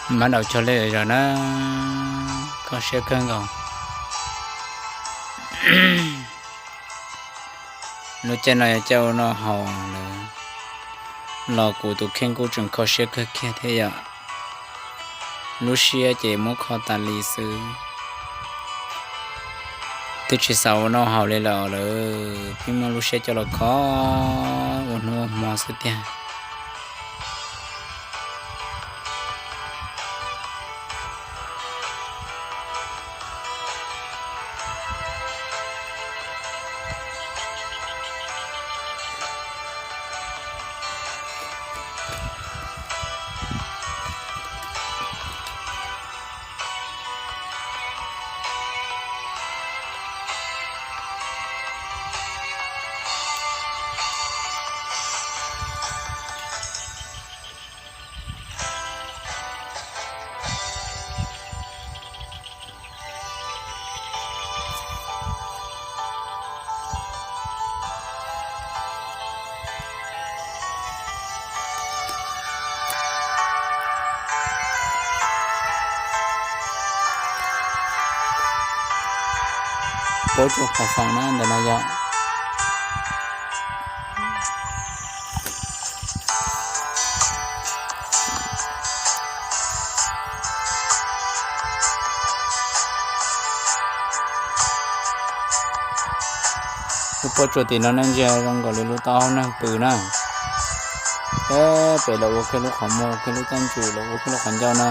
Mab daus cog lej zog na, kho siab kawg nkaus. Lub caij no yog caij ua noj haus lawm, los kuv tus kheej kuj tseem kho siab kawg kiag thiab yom. Lub siab ces muab kho tas li xwb, twb tsis xav ua noj haus li lawm lawm, pheej muab lub siab coj los kho ua hnub ua hmo xwb tiag. Puab tsuas qhov feem na ntawm no yog. Lub pob tsuas tim no nej ntsia zoo nkaus li lub taub hau neeg pw na. Peb pem los ua kiag lub qhov muag, ua kiag lub caj ntswg, los ua kiag lub qhov ncauj na.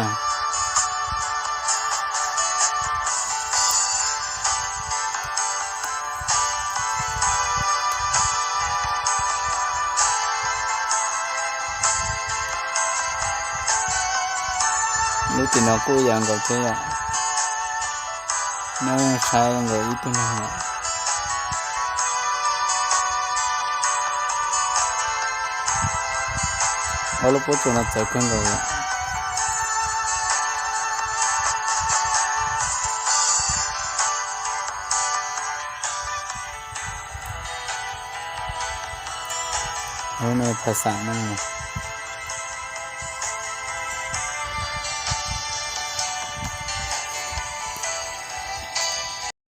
Lub tim no kuj ib yam nkaus thiab yom. Neb saib nkaus ib tug neeg yom. Ob lub pob tsuas no txawv kawg nkaus yom. Lub no phas xam no.